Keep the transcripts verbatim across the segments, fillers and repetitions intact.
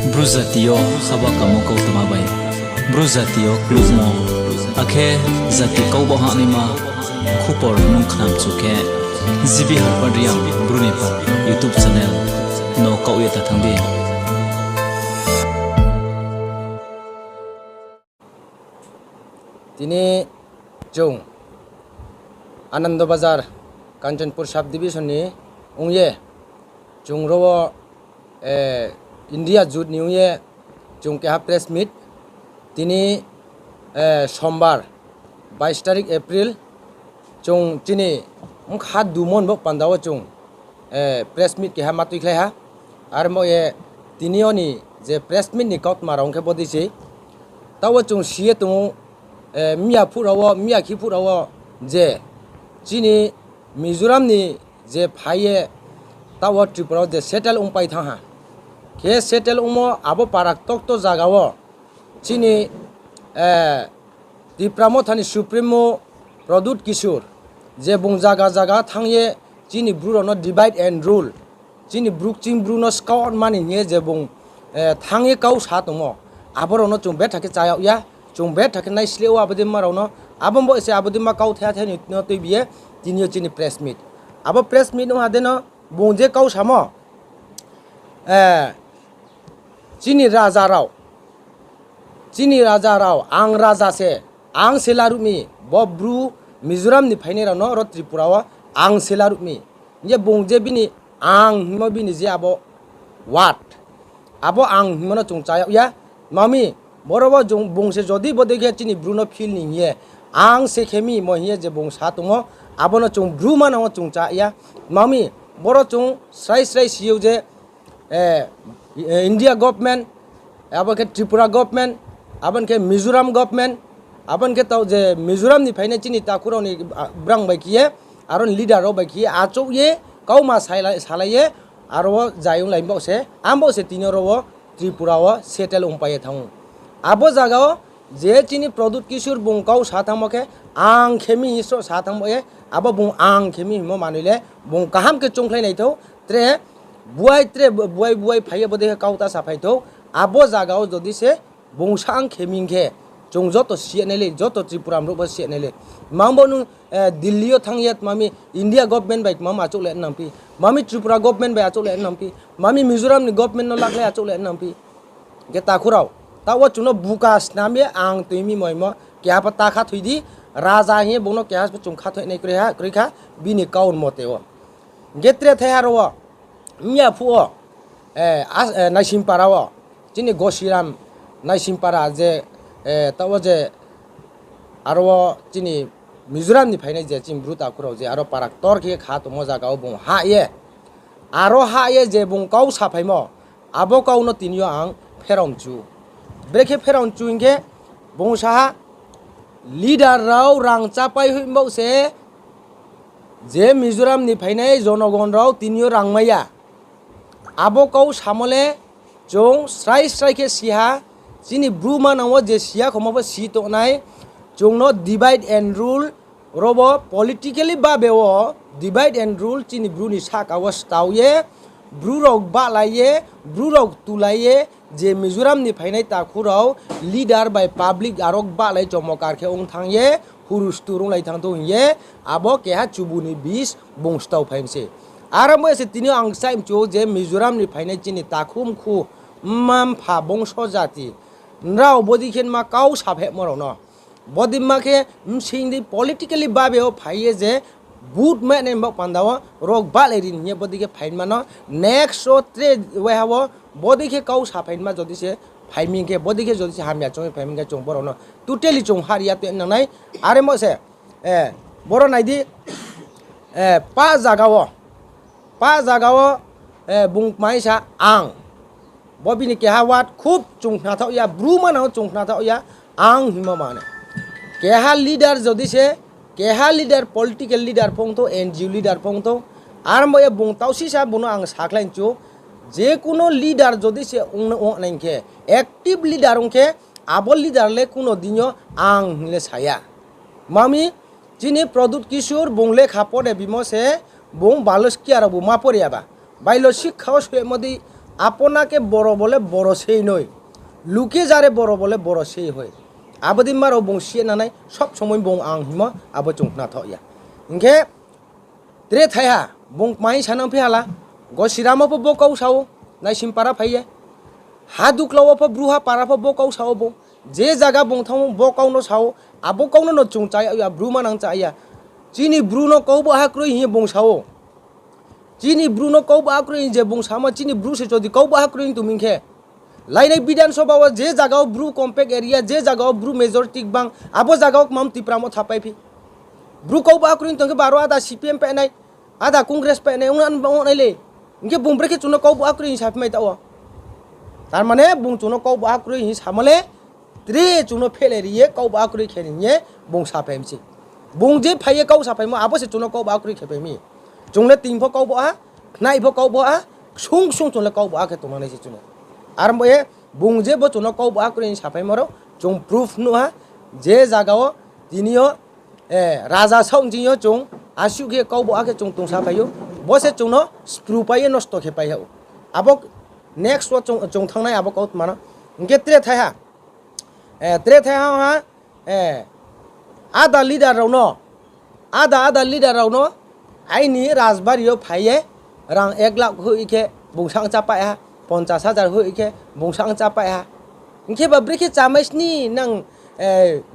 Bru jati yo haba kamo kautma bai, Bru jati yo klukmo, akhe jati kau ba hahnaima khupor nung khnamchu khe, G B Harpad Reang Bru ni pha YouTube channel no kaoh ye ta thanng di. Tini chung Anando Bazar, Kanchanpur sub division ni ong ye, chung ro wo, eh, India jut ni ong ye, chung keha press meet, tini, eh, Sombar, bais tarik April, chung chini bkha dumon bo panda wo chung, eh, press meet keha ma tuikhlai ha. Armo ye tini yo ni je press meet ni kautma rao ong khe bodei se. Taoh wo chung si ye tong ou, eh, miya phuh rao wo, miya khe phuh rao wo je chini Mizoram ni je phai ye taoh wo Tripura wo je settle ongpai thanng ha. Khe settle ongmo abo para ktokto zaga wo chini, eh, Tipra Motha ni Supremo Pradyot Kishore, je bung zaga zaga thanng ye chini Bru rao no divide and rule, chini Bru kching Bru no skaoh mani hing ye je bung, eh, thanng ye kau sa tongmo, abo rao no chung betha khe chá yag ya, chung betha khe naisleh ou abo dei ma rao no, abo bo se abo dei ma kauthai thai ni no tuibi ye, tini yo chini press meet. Abo press meet ong ha de no, bung je kau samo, eh, chini raja rao, chini raja rao, ang raja se, ang se laruh mi, bo Bru Mizoram ni phainai rao no ro Tripura wo ang se laruh mi. Hing ye bung je bini ang hingmo bini je abo word, abo ang hingmo no chung chá yag ya. Mami, boro wo chung bung se jodi bodei khe chini Bru no feel ni hing ye, ang se khe mi mo hing ye je bung sa tong ou, abo no chung Bru manang wo chung chá ya. Mami, boro chung srai srai si ou je, eh, eh, India government, abo khe Tripura government, abo khe Mizoram government, abo khe tao je Mizoram ni phainai chini takhu rao ni, ah, brang bai khe ye, aro ni leader rao bai khe ye, achouh ye, kauma salai, salai ye, aro wo zai onglai bo se, abo se tini ro wo Tripura wo settle ongpai ye thanng ou. Abo zaga wo je chini Pradyot Kishore bung kau sa thanngmo khe, ang khe mi hing sroh sa thanngmo ye, abo bung ang khe mi hingmo manoi le, bung kaham khe choungkhlai nai thou, tre buai, tre buai buai phai ye bodei khe kau ta sa phai thou, abo zaga wo jodi se bung sa ang khe mi hing khe, chung joto si ya nai le, joto Tripura mruh bo si ya nai le. Mang bo nung, eh, Delhi yo thanng ye tma mi India government bai tma mi achouh le nang phi, mami Tripura government bai achouh le nang phi, mami Mizoram ni government no lakhlai achouh le nang phi. Khe takhu rao, taoh wo chung no buka snam ye ang tui mi moimo, keha pho ta khathoi di, raja hing ye bung no keha pho chung khathoi nai kroi ha, kroi kha, bini kau mote wo. Khe tre thaiha ro wo, miya phuh wo, eh, as-, eh, Naisingpara wo, chini Gosiram Naisingpara je, eh, taoh wo je, aro wo chini Mizoram ni phainai je chini Bru takhu rao je aro para ktor khe kha tongmo zaga wo bung hah ye, aro hah ye je bung kau saphaimo, abo kau no tini yo ang pherao mchu. Brekhe pherao mchu hing khe, bung sa ha, leader rao rang chápai hoih baoh se, je Mizoram ni phainai jonogon rao tini yo rang mai ya. Abo kau samo le chung srai srai khe si ha, chini Bru manang wo je si ya khomo pho si tongnai, chung no divide and rule, ro bo politically babe wo divide and rule chini Bru ni sahka wo stao ye, Bru rao bahlai ye, Bru rao tulai ye, je Mizoram ni phainai takhu rao leader bai public aro bahlai chomokar khe ong thanng ye, hurustu runglai thanng thou hing ye, abo keha chubu ni bis bung stao phai mi se. Aro mo se tini yo ang kchai mchu je Mizoram ni phainai chini takhu mkhu, mma mpha bongso jati, nrao bodei khe ma kau saphehmo rao no. Bodei ma khe bsing di politically babe wo phai ye je vote mai nai baoh panda wo rao bahlai ri hing ye bodei khe phai ma no. Next wo tre waiha wo bodei khe kau saphai ma jodi se phai mi khe, bodei khe jodi se hamya choung ye phai mi khe chung borao no totally chung har ya tui nang nai. Are mo se, eh, boro nai di, eh, pa zaga wo, pa zaga wo, eh, bung kmai sa ang. Bo bini keha word khub chung khnathaoh ya, Bru manang wo chung khnathaoh ya, ang hingmo mane. Keha leader jodi se, keha leader, political leader phongthou, N G O leader phongthou, aro mo ye bung tausisa bung no ang sakhlai mchu, je kuno leader jodi se ong, ong nai khe, active leader ong khe, abo leader le kuno din yo ang hing le sa ya. Mami, chini Pradyot Kishore bung lekha pore bimo se, bung balo sikhya rao bu ma pore ya ba. Bailo sikhya wo soimo di, Apona ke boro bo le boro sei noi, luke jare boro bo le boro sei hoi. Abo dei ma rao bung si ye nangnai, sob somoi bung ang hingmo abo chung khna thaoh ya. Hing khe tre thaiha, bung kmai sa nang phi hala, Gosiram wo pho bo kau sa ou, Naisingpara phai ye. Hadukla wo pho Bruha para pho bo kau sa ou bung. Je zaga bung thanng ou, bo kau no sa ou, abo kau no no chung chá ya, Bru manang chá ya. Chini Bru no kau baha kroi hing ye bung sa ou. Chini Bru no kau baha kroi hing je bung samo, chini Bru se jodi kau baha kroi hing tongmi khe, lainai Bidhan Sabha wo je zaga wo Bru compact area, je zaga wo Bru majority gbang, abo zaga wo kmam Tipra Motha paiphi. Bru kau baha kroi hing tong khe baro ada C P M painai, ada Congress painai, ong nai le. Hing khe bung brekhe chung no kau baha kroi hing saphi mai taoh wo. Tar mane bung chung no kau baha kroi hing samo le, tre chung no phehlai ri ye kau baha kroi khe ni hing ye bung saphai mi se. Bung je phai ye kau saphaimo, abo se chung no kau baha kroi khe phai mi. Chung le ting pho kau baha, khnai pho kau baha, ksung ksung chung le kau baha khe tongnang nai se chung no. Aro bo ye bung je bo chung no kau baha kroi hing saphaimo rao, chung proof nuh ha, je zaga wo tini yo, raja saoh nching yo chung, asuh khe kau baha khe chung tongsaphai ou, bo se chung no sprupai ye nosto khe pai ha ou. Abo next wo chung, chung thanngnai abo kautma no. Hing khe tre thaiha, tre thaiha ha, ada leader rao no, ada ada leader rao no, aini rajbari yo phai ye, rang ek lakh hoih khe bung sang chápai ha, ponchas hajar hoih khe bung sang chápai ha. Hing khe ba brekhe chámai sni nang,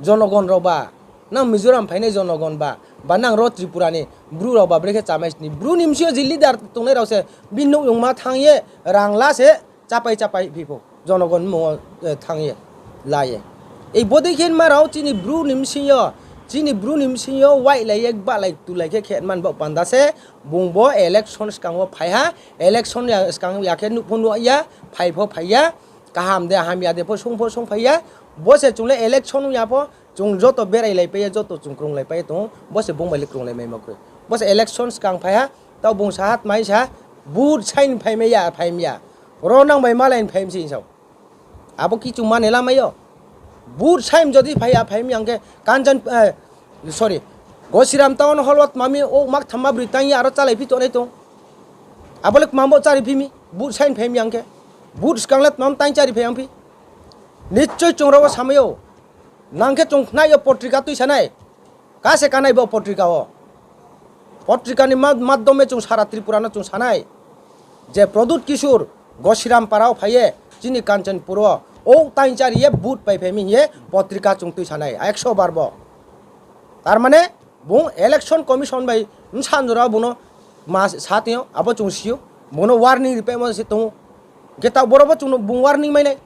jonogon rao ba, nang Mizoram phainai jonogon ba, ba nang ro Tripura ni Bru rao ba brekhe chámai sni. Bru ni bsing yo je leader tongnai rao se bini nouh yongma thanng ye, rang la se chápai chápai phi pho, jonogon mmung wo, thanng ye, la ye. Ei bodei khe ma rao chini Bru ni bsing yo, chini Bru ni bsing yo waihlai ye gbahlai tulai khe khe man baoh panda se, bung bo election skang wo phai ha, election ya skang ya khe nuh pho nuh ya, phai pho phai ya, kaham de hamya de pho sung pho sungphai ya, bo se chung le election ya pho, chung joto berailaipai ye, joto chung krunglaipai ye tong ou, bo se bung bai le krunglai maimo kroi. Bo se election skang phai ha, taoh bung sa ha tmai sa, vote saing phai mai ya, phai mi ya. Ro nang bai malai phai mi se hing sa ou. Abo kichung mane lamai yo. Vote saing jodi phai ya, phai mi ya hing khe Kanchan, sorry, Gosiram town hall wo tma mi ou mak thamma broi tang ye aro chálai phi tongnai tong. Abo le kma bo chári phi mi, vote saing phai mi ya hing khe. Vote skang le tma tang chári phai ya phi. Nischoi chung rao wo samai ou. Nang khe chung khnai yo potrika tuisa nai. Ka se kanai bo potrika wo. Potrika ni ma-, madhyome chung sara Tripura no chung sa nai. Je Pradyut Kishore Gosiram para wo phai ye, chini Kanchanpur wo, ou tang chári ye vote pai phai mi hing ye potrika chung tuisa nai, ekso bar bo. Tar mane, bung election commission bai bsa jora bung no ma sa tong yo, abo chung si ou, bung no warning ripaimo se tong ou. Khe taoh boro bo chung no bung warning mai nai.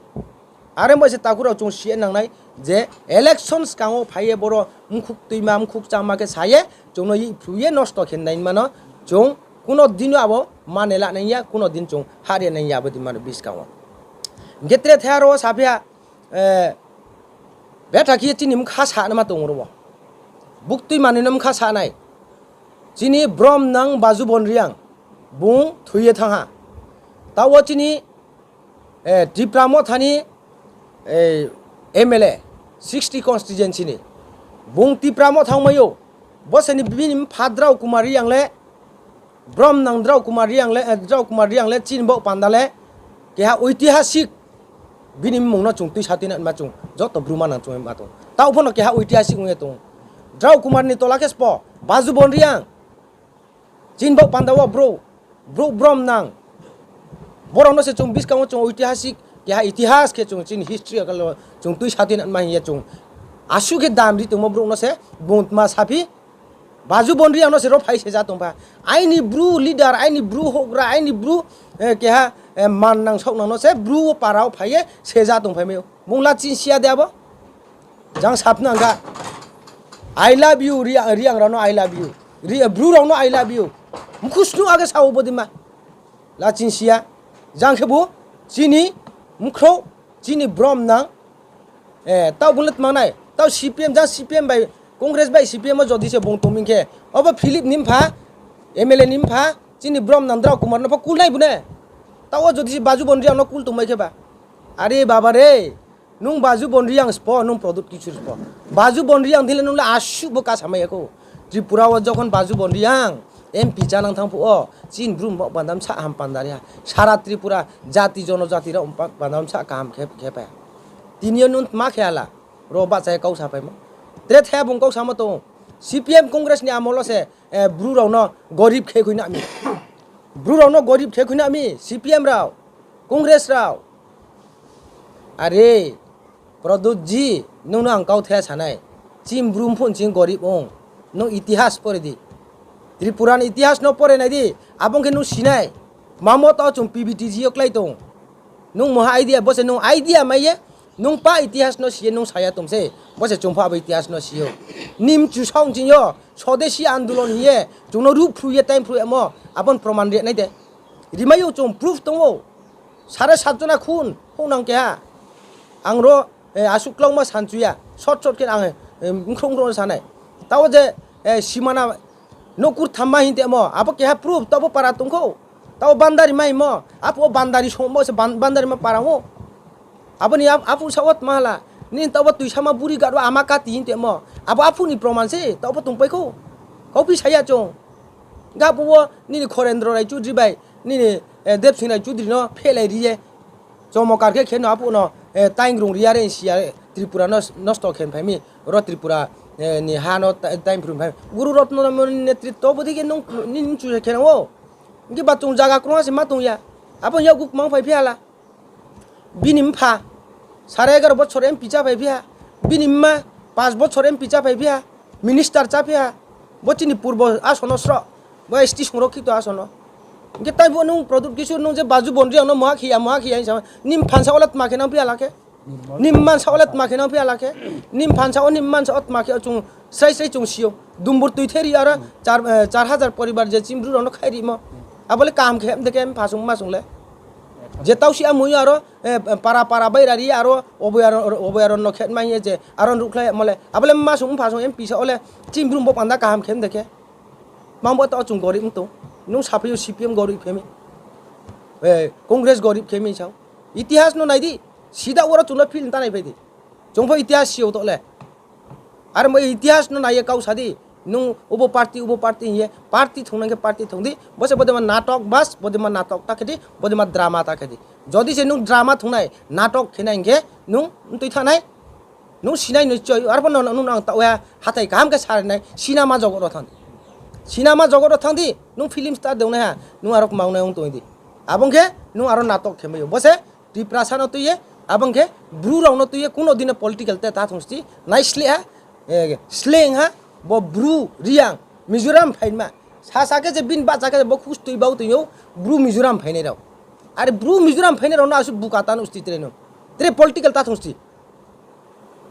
Are bo se takhu rao chung si ye nangnai je election skang wo phai ye boro mkhuk tuima, mkhuk cháma khe sa ye, chung no phru ye nosto khe nai ma no, chung kuno din no abo mane la nai ya, kuno din chung hahri nai ya abo dei ma no buskang wo. Hing khe tre thaiha ro wo saphi ha, betha khe ye chini bkha sa nama tong ro wo. Buktui manoi no bkha sa nai. Chini bromnang Bajubon Reang, bung thoi ye thanng ha. Taoh wo chini, Tipra Motha ni, M L A, sixty constituency ni. Bung Tipra Motha ongmai ou. Bo se ni bini mpha Drao Kumar Reang le, bromnang Drao Kumar Reang le, Drao Kumar Reang le chini baoh panda le, keha oitihasik bini mmung no chung tuisa tuinatma chung, joto Bru manang chung ma tong. Taoh pho no keha oitihasik ong ye tong. Drao Kumar ni tola khe sbo, Bajubon Reang. Chini baoh panda wo brouh, brouh bromnang. Borao no se chung buskang wo chung oitihasik, keha itihas khe chung chini history akal wo chung tuisa tuinatma hing ye chung. Asuh khe dam ri tongmo brouh no se bung tma saphi, Bajubon Reang no se ro phai seja tongpha. Aini Bru leader, aini Bru houhgra, aini Bru, keha, mannang saohnang no se Bru wo para wo phai ye seja tongphai mai ou. Bung lachinsi ya de abo? Jang saphnang kha. I love you, Reang, Reang rao no I love you. Bru rao no I love you. Mkhu snuh age sa ou bodeima. Lachinsi ya. Jang khebu chini mkhrouh, chini bromnang, taoh bung le tma nai. Taoh C P M, jang C P M bai, Congress bai C P M wo jodi se bung tongmi khe, obo Philip ni mpha, M L A ni mpha, chini bromnang Drao Kumar no pho kul nai bung ne. Taoh wo jodi se Bajubon Reang no kul tongmai khe ba. Are baba re, nung Bajubon Reang sbo, nung Pradyut Kishore sbo. Bajubon Reang thing le nung le asuh bo kasamai ya khou. Tripura wo jokhon Bajubon Reang, M P chánang thanng phuh wo, chini Bru bo panda bsa ham panda ri ha. Sara Tripura jati jonojati rao pa-, panda bsa kaham khe, khe pai ha. Tini yo nung tma khe hala, ro bahcha ye kau sa paimo. Tre the bung kau samo tong. C P M Congress ni amol wo se, eh, Bru rao no gorib khe khui na mi. Bru rao no gorib khe khui na mi, C P M rao, Congress rao. Are, Pradyot ji, nung no ang kau the sa nai. Chini Bru phuh ching gorib ong. Nung itihas pore di. Tripura ni itihas no pore nai di. Abo ong khe nung si nai. Mamo to chung P V T G yo klái tong. Nung moha idea, bo se nung idea mai ye, nung pa itihas no si ye nung sa ya tong se, bo se chung pho abo itihas no si ou. Nini mchu saong ching yo, sodesi andolon hing ye, chung no ruhphru ye, taingphru yamo, abo ni proman ri nai de. Rimai ou chung proof tong ou. Sare sat jona khun, houhnang keha. Ang ro, eh, asuh klauma sanchu ya, short short khe ang, eh, mkhrung mkhrung sa nai. Tao je, eh, simana, nouhkur thamma hing temo, abo keha proof, tao bo para tong khou. Tao bandari ma hingmo, aphuh wo bandari songmo se ban-, bandari ma para ou. Abo ni ap-, aphuh sao tma hala, nini tao bo tuisama buri gad wo ama kati hing temo, abo aphuh ni proman se, tao bo tongpai khou. Kauphi sa ya chung. Hingkhe aphuh wo nini Khorendro Rai Chudri bai, nini, eh, Debsing Rai Chudri no phehlai ri ye. Chomokar khe khe no aphuh no, eh, taingrung ri ya re si ya, Tripura no nosto khe phai mi, ro Tripura, eh, ni ha no ta-, taingrung phai mi. Guru Rotno Moni ni netritwo bodei khe nung, nini mchu se khe nang ou. Hingkhe ba chung zaga krungha se ma tong ya. Abo ni yakgu kmang phai phi hala. Bini mpha, sare egaro bochor M P chá phai phi ha. Bini mma, panch bochor M P chá phai phi ha. Minister chá phi ha. Bo chini purbo ason no sroh. Bo S T songrokkhito ason no. Hingkhe taibo nung Pradyot Kishore nung je Baju Bon Reang no moha khe ya, moha khe ya hing sa, nini phansa wo le tma khe nang phi hala khe? Nini mansa wo le tma khe nang phi hala khe? Nini phansa wo, nini mansa wo tma khe chung srai srai chung si ou. Dumbur tui theri aro char, eh, char hajar poribar je chini Bru rao no khai rimo. Abo le kaham khe mde khe mpha sung mma sung le. Je tausi amui aro, eh, para para baira ri aro oboyaron, oboyaron no khe mai ye je aro ruhkhlai yamo le. Abo le mma sung mpha sung M P sa wo le chini Bru bo panda kaham khe mde khe. Mang bo tao chung gorib tong. Nung saphai ou C P M gorib khe mi. Eh, Congress gorib khe mi sao. Itihas no nai di. Sida oro chung no feel ta nai phai di. Chung pho itihas si ou to le. Are mo itihas no nai ye kau sa di. Nung ubo party, ubo party hing ye. Party thungnai khe party thung di. Bo se bodei ma natok bas, bodei ma natok ta khe di, bodei ma drama ta khe di. Jodi se nung drama thungnai, natok khe nai hing khe, nung mtui thanng nai. Nung sinai ni choi, arphuh no nung ang taoh ha, hathái kaham khe sa ri nai, cinema jogot ro thanng di. Cinema jogot ro thanng di, nung film star de ong nai ha, nung aro kma ong nai ong tong di. Abo ong khe nung aro natok khe mai ou. Bo se Tiprasa no tui ye, abo ong khe Bru rao no tui ye, kuno dino political te ta thung sti, naisleh ha, eh, sleng ha, bo Bru Reang, Mizoram phaima. Sasa khe je bini bahcha khe je bo khustui bau tong ou, Bru Mizoram phainai rao. Are Bru Mizoram phainai rao no asuh buka ta nuh sti tre no. Tre political ta thung sti.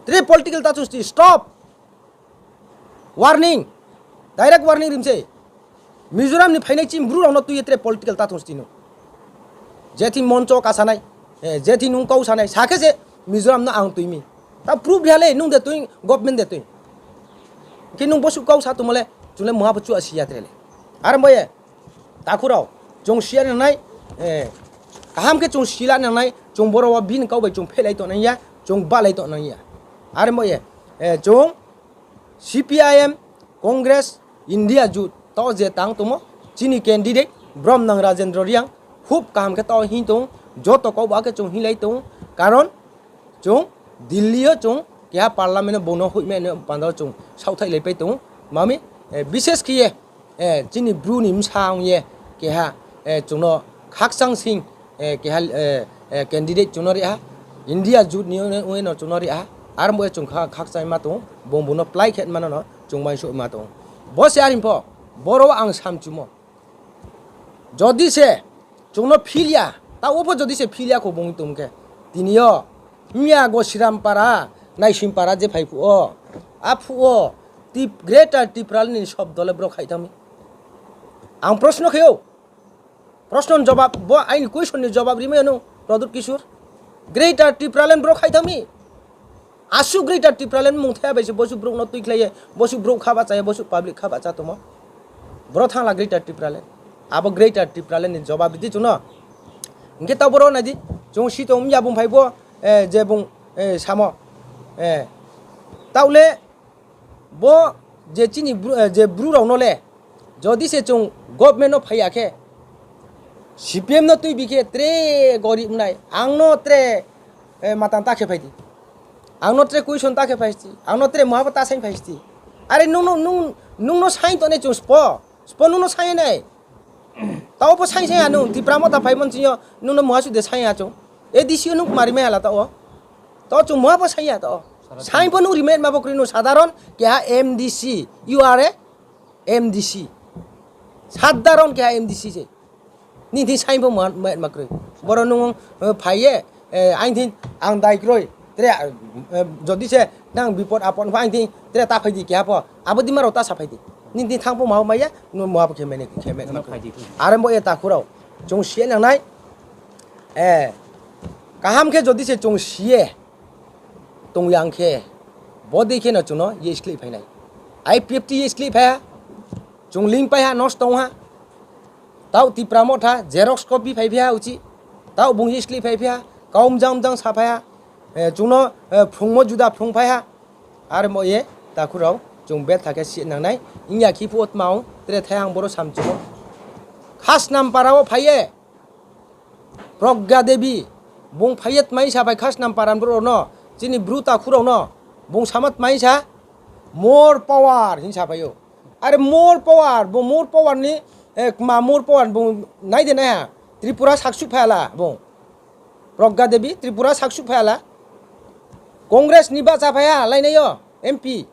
Tre political ta thung sti, stop. Warning. Direct warning rim se. Mizoram ni phainai chini Bru rao no tui ye tre political ta thung sti no. Je thing moncho ka sanai, eh, je thing nung kau sanai, sa khe se Mizoram no ang tui mi. Ta proof ri ha le, nung de tui, government de tui. Khe nung bosuh kau sa tongmo le, chung le mungha pho chu a si ya tre le. Are bo ye, takhu rao, chung si ya nang nai, eh, kaham khe chung si la nang nai, chung boro wo bini kau bai chung phehlai tong nang ya, chung bahlai tong nang ya. Are bo ye, eh, chung C P I M, Congress, India Jut, to je tang tongmo, chini candidate, Bromnang Rajendra Reang, hub kaham khe to hing tong, joto kau ba khe chung hinglai tong, karon chung Delhi yo chung keha parliament no bung no hoihmai no panda chung saohthaih lai pai tong, mami, eh, bishes khe ye, eh, chini Bru ni bsa ong ye keha, eh, chung no khakchang sing, eh, keha, eh, eh, candidate chung no ri ha, India Jut ni ong ye no chung no ri ha, are bo ye chung kha-, khakchang ma tong, bung bung no plái khe ma no no chung mai souh ma tong. Bo se are pho, boro ang samchumo. Jodi se chung no feel ya, taoh wo pho jodi se feel ya kho bung tong khe, tini yo, miya Gosiram para, Naising para je phai phuh wo, aphuh wo, Tip-, Greater Tipraland ni sobdo le bro khai thanng mi. Ang proshno khe ou. Proshno ni jobab, bo aini question ni jobab rimai ya no, Pradyot Kishore. Greater Tipraland bro khai thanng mi. Asuh Greater Tipraland mungthai bai se bosuh brouh no tuikhlai ye, bosuh brouh kha bahcha ye, bosuh public kha bahcha tongmo. Bro thanng la Greater Tipraland. Abo Greater Tipraland ni jobab ri di chung no. Hing khe taoh boro nai di, chung si tong ya bung phai bo, eh, je bung, eh, samo. Eh, taoh le bo je chini Bru, eh, je Bru rao no le, Jodi se chung government no phai ya khe, C P M no tuibi khe tre gorib nai, ang no tre, eh, matang ta khe phai di. Ang no tre question ta khe phai di. Ang no tre muha pho ta saing phai di. Are nung no, nung, nung no saing tongnai chung spo. Spo nung no saing nai. Tao pho saing saing ha nung, Tipra Motha phaimo ni sing yo, nung no muha suh de saing ha chung. A D C o nung kma rimai ha la tao. Tao chung muha pho saing ya tao. Saing pho nung rimai ma bo kroi nung sadharon keha M D C. You are a M D C. Sadharon keha M D C se. Nini thing saing pho ma, ma, ma kroi. Boro nung, eh, phai ye, eh, aini thing ang dai kroi. Tre, eh, jodi se nang bipod apod pho aini thing tre ta phai di keha pho. Abo dima rao ta sa phai di. Nini thing thanng pho ma mai ya, nung muha pho khe mai nai, khe mai ma kroi. Are bo ye takhu rao. Chung si ye nang nai. Eh, kaham khe jodi se chung si ye tong yang khe, bodei khe no chung no ye skleih phai nai. I P F T ye skleih phai ha, chung link pai ha, nosto ong ha. Tao Tipra Motha xerox copy phai phi ha uchih. Tao bung ye skleih phai phi ha, kau mjang mjang sa phai ha. Eh, chung no, eh, phrungmo juda phrung phai ha. Are mo ye, takhu rao, chung betha khe si nang nai. Ong ya khe phuh wo tma ong, tre thai ang boro samchu ou. Khasnampara wo phai ye Pragya Devi, bung phai ye tma hing sa phai Khasnampara ni brouh rao no, chini bru takhu rao no, bung samo tma hing sa, more power hing sa phai ou. Are more power, bung more power ni, eh, kma more power bung nai de nai ha, Tripura saksuh phai ha la bung. Pragya Devi Tripura saksuh phai ha la. Congress ni bahcha phai ha lainai yo, M P.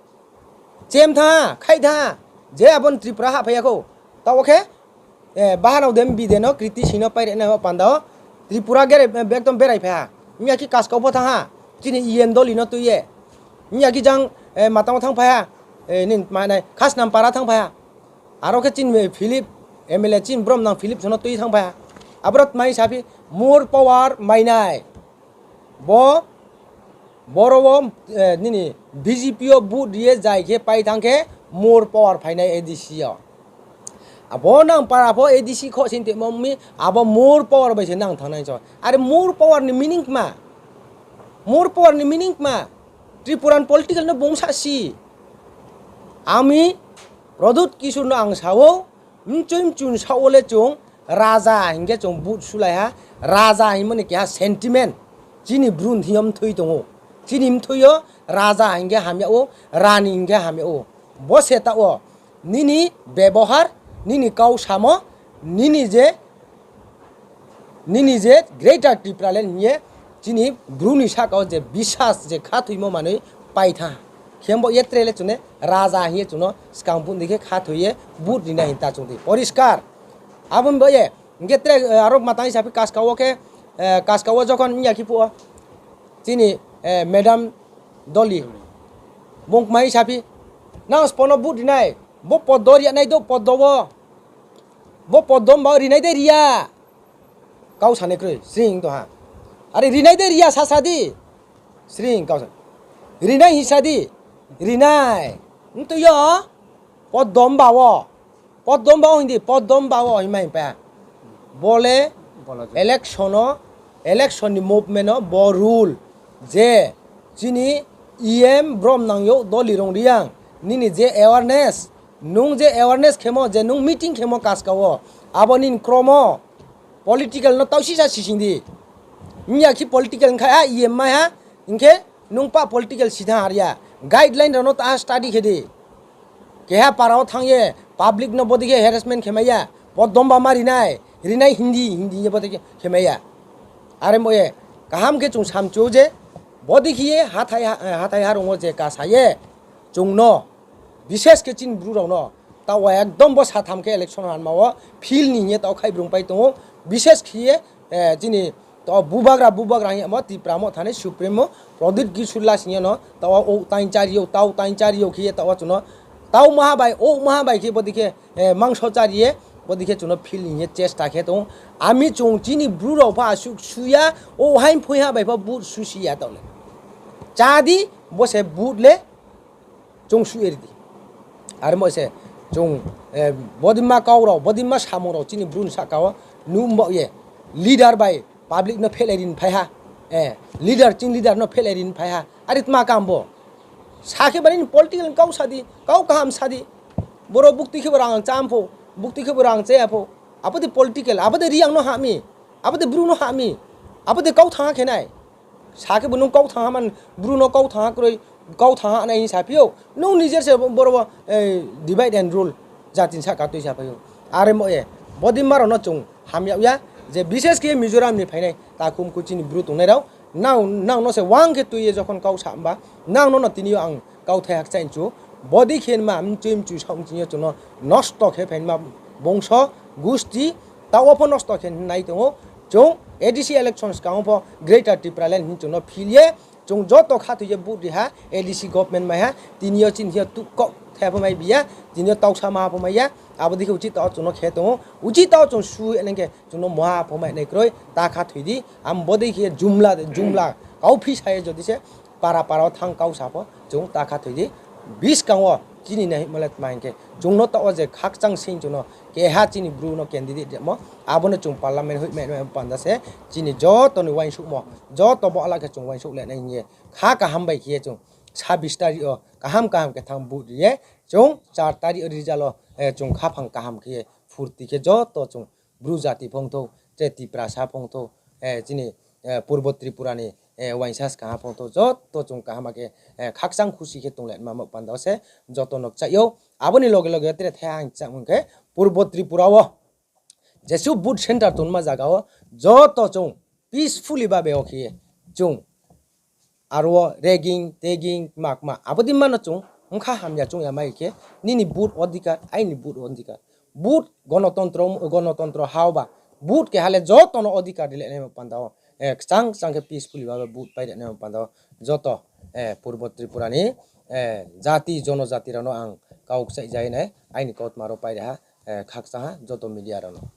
Chem thanng ha, khaih thanng ha, je abo ni Tripura hahphai ya khou. Taoh wo khe, eh, bahanao de M B de no, Kriti Singh no pairi nai panda wo, Tripura gere, eh, ekdom berai phai ha. Ong ya khe Kaskau pho thanng ha, chini E M Doli no tui ye. Ong ya khe jang, eh, matang wo thanng phai ha, eh, nini tma nai, Khasnampara thanng phai ha. Aro khe chini Philip, M L A chini brom nang Philip so no tui thanng phai ha. Aboro tma hing sa phi, more power mai nai. Bo, boro wo, eh, nini B J P yo vote ri ye jai khe pai thanng khe more power phai nai A D C yo. Abo nang para pho A D C khoh sing tongmo mi, abo more power bai se nang thanng nai so. Are more power ni meaning kma? More power ni meaning kma? Tripura ni political no bung sa si. Ami Pradyut Kishore no ang sa ou, mchoi mchun sa wo le chung raja hing khe chung vote sulai ha, raja hingmo ni keha sentiment. Chini bru ni thing yo mthui tong ou. Chini mthui yo raja hing khe hamya ou, rani hing khe hamya ou. Bo se taoh wo nini bebohar, nini kau samo, nini je nini je Greater Tipraland hing ye chini bru ni sahka wo je bisas je khathoimo manoi pai thanng. Khe bo ye tre le chung ne raja hing ye chung no skang phuh ni khe khathoi ye vote ri nai hing ta chung di poriskar. Abo ni bo ye, hing khe tre, eh, aro matang hing sa phi Kaskau wo khe, eh, Kaskau wo jokhon ong ya khe phuh wo chini, eh, madam Doli, bung kma hing sa phi, nang spo no vote ri nai, bo poddo ri ya nai do poddo wo. Bo poddo mba ri nai de ri ya. Kau sa ni kroi, sring tong ha. Are ri nai de ri ya sasa di. Sring kau sa. Ri nai hing sa di. Ri nai. Mtui yo. Poddo mba wo. Poddo mba wo hing di, poddo mba wo hing ma hing pa. Bo le election no, election ni movement no bo rule. Je chini E M brom nang yo Doli Rongriyang, nini je awareness, nung je awareness khemo, je nung meeting khemo Kaskau wo, abo nini kromo, political no tausisa sising di. Ong ya khe political hing kha a E M mai ha, hing khe nung pa political si thanng ha ri ya. Guideline rao no ta study khe di. Keha para wo thanng ye public no bodei khe harassment khe mai ya, poddo mba ma ri nai, ri nai hing di, hing di ye bodei khe mai ya. Are mo ye, kaham khe chung samchu ou je, bodei khe ye hathái ha, hathái harong wo je kasa ye, chung no, bises khe chini bru rao no, taoh wo ekdom bo satham khe election hanma wo, field ni hing ye taoh khaihbrung pai tong ou, bises khe ye, eh, chini taoh bubagra, bubagra hing ye mo Tipra Motha ni supremo, Pradyut Kishore Lal sing ye no, taoh wo ou taing chari ou, tau taing chari ou khe ye taoh wo chung no, tau maha bai, ou maha bai khe bodei khe, eh, mangso chari ye, bodei khe chung no field ni hing ye chesta khe tong ou. Ami chung chini bru rao pho asuh su ya, ou haing phui ha bai pho vote susi ya taoh le. Chá di, bo se vote le, chung suh ye ri di. Are mo se, chung, eh, bodima kau rao, bodima samung rao chini bru ni sahka wo, nuh mbaoh ye, leader bai public no phehlai ri ni phai ha, eh, leader chini leader no phehlai ri ni phai ha, are tma kam bo? Sa khe ba nini political kau sa di, kau kaham sa di. Boro buktui khebo rang cham pho, buktui khebo rang chaya pho. Abo de political, abo de Reang no ha mi, abo de Bru no ha mi, abo de kau thangha khe nai. Sa khe bo nung kau thangha man, Bru no kau thangha kroi, kau thangha nai hing saphi ou. Nung nijer se boro bo, divide and rule, jati ni sahka tui saphai ou. Are mo ye, bodei ma rao no chung hamyag ya, je bises khe Mizoram ni phainai, takhum khe chini Bru tongnai rao, nang, nang no se uang khe tui ye jokhon kau sa himba, nang no no tini yo ang kauthai hakchai nchu, bodei khe ma mchui mchu saoh chini yo chung no nosto khe phaima bongso, gusti, taoh wo pho nosto khe nai tong ou. Chung A D C election skang wo pho Greater Tipraland hing chung no phil ye, chung joto khathoi ye vote ri ha, A D C government mai ha, tini yo chini yo tuh kau thai pho mai bi ya, tini yo tausa ma pho mai ya, abo dei khe uchih taoh wo chung no khe tong ou, uchih taoh wo chung su nang khe chung no ma pho mai nai kroi, ta khathoi di, am bodei khe jumla, jumla, kauphi sa ye jodi se, para para wo thanng kau sa pho, chung ta khathoi di, buskang wo chini nai hingmo le tma hing khe, chung no taoh wo je khakchang sing chung no, keha chini Bru no candidate rimo, abo no chung parliament hoihmai nai panda se, chini joto ni uaingsouhmo, joto bo ala khe chung uaingsouh le nai hing ye, kha kaham bai khe ye chung, sabis tarik wo kaham kaham khe thanng vote ri ye, chung char tarik wo result wo, chung khaphang kaham khe ye, phurti khe joto chung Bru jati phongthou, tre Tiprasa phongthou, chini, Purbo Tripura ni, uaingsa skang ha phongthou, joto chung kaham khe, khakchang khusi khe tong le nma mo panda wo se, joto no kchaih ou. Abo ni loge loge tre thaiha ang kchangmung khe, Purbo Tripura wo, jesuh vote center tongma zaga wo, joto chung peacefully babe wo khe ye, chung aro wo ragging, tagging, kma kma, abo dei ma no chung bkha hamya chung ya mai khe, nini vote odhikar, aini vote odhikar. Vote gonotontro, gonotontro ha wo ba, vote keha le joto no odhikar ri le nai panda wo, kchang kchang khe peacefully babe vote pai ri nai panda wo, joto, Purbo Tripura ni, jati, jonojati rao no ang kau kchaih ja ye nai, aini kautma rao pai ri ha, khakchang ha, joto media rao no.